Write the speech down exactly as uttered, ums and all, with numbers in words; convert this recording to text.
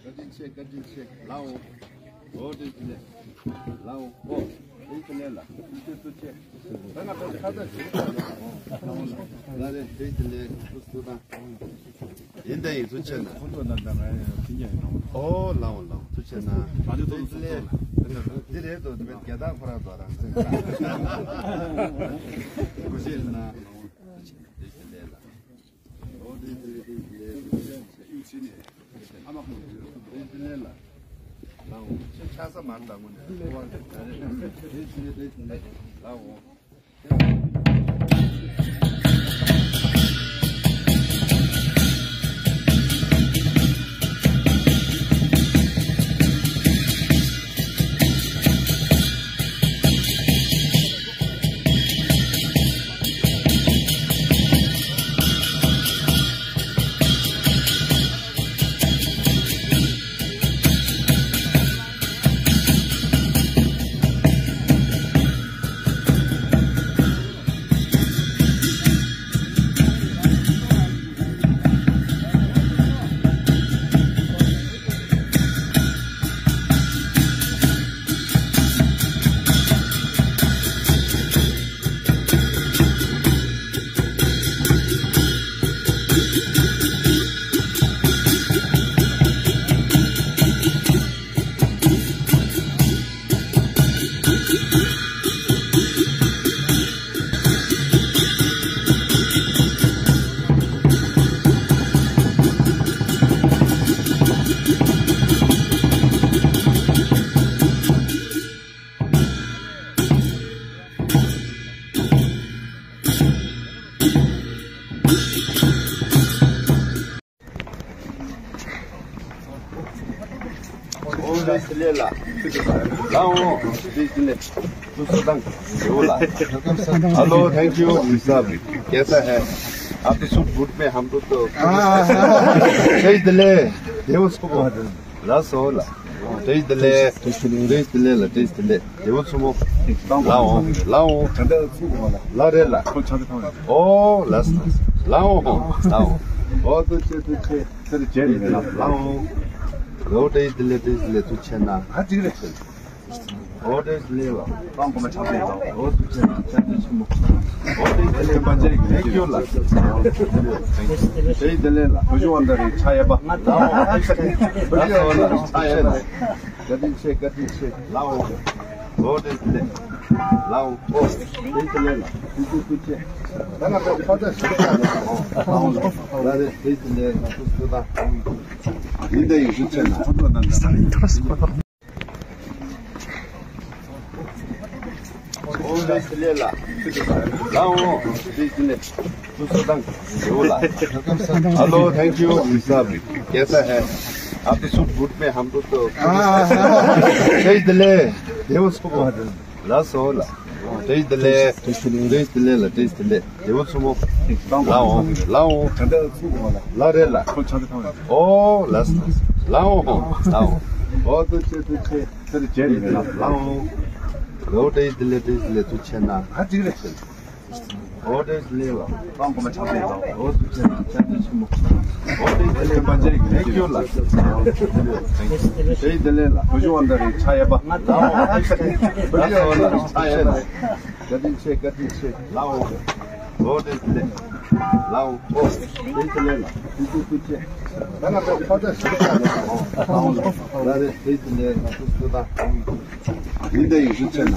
བཀའ་དྲིན་ཆེ། བཀའ་དྲིན་ཆེ། ལའོ། ཨོ་དེ་དེ་ལེ། ལའོ། ཨོ། དེ་དེ་ལེ་ལ། དེ་དེ་ཆེ། ད་ང་ད་ཁ་ད་ཞིག་ད་ལ། ལ་རེ་དེ་དེ་ལེ། ཐུགས་སུ་ད། ཡིན་ད་ཡིན་ཚུལ་ཆེ་ན། ཁོང་ཚོ་ནང་ད་ང་ཡང་ཕྱི་ཉལ་ཡིན་ནོ། ཨོ་ལའོ་ལའོ་ཐུགས་ཆེ་ན། ང་ཚོ་ཐུགས་སུ་ལེ། འདི་རེད་དོ་དེ་བས་རྒྱ་དག་ཁོ་ར་དོ་རང་ཚེ། གུ་ཤེས་ན། དེ་དེ་ལེ་ལ། Hello, thank you, साहब। कैसा है? आप तो सूट बूट में, हम लोग तो। जय दिल्ली, देव सुख। ལགས་སོ་ལགས། བཀྲ་ཤིས་བདེ་ལེགས། བཀྲ་ཤིས་བདེ་ལེགས་ལགས། བཀྲ་ཤིས་བདེ་ལེགས། བདེ་པོ་བྱུང་མོ། ལའོ་ལའོ། ལ་རེད་ལ། ཨོ་ལགས་སོ། ལའོ་ལའོ། ཨོ་ཏུ་ཆེ་ཏུ་ཆེ། ལའོ། ལའོ་བཀྲ་ཤིས་བདེ་ལེགས། བཀྲ་ཤིས་བདེ་ལེགས། ཐུགས་ཆེ་ན། ཨོ་བཀྲ་ཤིས་བདེ་ལེགས་ལགས། ཨོ་ཐུགས་རྗེ་ཆེ། བཀྲ་ཤིས་ཆེན་པོ། ཨོ་བཀྲ་ཤིས་བདེ་ལེགས། བཀྲ་ཤིས་བདེ་ལེགས་ལགས། བཀྲ་ཤིས་བདེ་ལེགས་ལགས། བུ་ཆུང་བ་འདི་རེད། ཆ་ཡ་པ། བུ་ཆུང་བ་འདི་རེད། ཆ་ཡ་པ། བཀའ་དྲིན་ཆེ། བཀའ་དྲིན་ཆེ། ལའོ། ཨོ་བཀྲ་ཤིས་བདེ་ལེགས་ལགས། ཨོ་བཀྲ་ཤིས་བདེ་ལེགས་ལགས། ཐུགས་རྗེ་ཆེ། ད་ང་ཚོ་ཕ་ཚ་ཞིག་ལ་རེད། བཀྲ་ཤིས་བདེ་ལེགས་ལགས། ཐུགས་རྗེ་ཆེ། ཡིན་ད་ཡིན་ཞུ་ཆེ་ན། Hello, thank you, साहब। कैसा है? आप तो सूट बूट में, हम लोग तो। བཀྲ་ཤིས་བདེ་ལེགས། བདེ་པོ་བྱུང་མོ། ལགས་སོ་ལགས། བཀྲ་ཤིས་བདེ་ལེགས། བཀྲ་ཤིས་བདེ་ལེགས་ལགས། བཀྲ་ཤིས་བདེ་ལེགས། བདེ་པོ་བྱུང་མོ། ལའོ་ལའོ། ལ་རེད་ལ། ཨོ་ལགས་སོ། ལའོ་ལའོ། ཨོ་ཏུ་ཆེ་ཏུ་ཆེ། ལའོ། ལའོ་བཀྲ་ཤིས་བདེ་ལེགས། བཀྲ་ཤིས་བདེ་ལེགས། ཐུགས་རྗེ་ཆེ་ན། ཨོ་བཀྲ་ཤིས་བདེ་ལེགས་ལགས། ཨོ་ཐུགས་རྗེ་ཆེ་ན། བཀྲ་ཤིས་ཆེན་པོ། ཨོ་བཀྲ་ཤིས་བདེ་ལེགས། བཀྲ་ཤིས་བདེ་ལེགས། Thank you ལགས། བཀྲ་ཤིས་བདེ་ལེགས་ལགས། བུ་ཆུང་བ་འདི་རེད། ཆ་ཡ་པ། བུ་ཆུང་བ་འདི་རེད། ཆ་ཡ་པ། བཀའ་དྲིན་ཆེ། བཀའ་དྲིན་ཆེ། ལའོ། ཨོ་བཀྲ་ཤིས་བདེ་ལེགས། ལའོ། ཨོ་བཀྲ་ཤིས་བདེ་ལེགས་ལགས། ཐུགས་རྗེ་ཆེ། ད་ང་ཚོ་ཕ་ཚ་ཞིག་ལ་རེད། ལ་རེད། བཀྲ་ཤིས་བདེ་ལེགས། ཐུགས་རྗེ་ཆེ། ཡིན་ད་ཡིན་ཞུ་ཆེ་ན།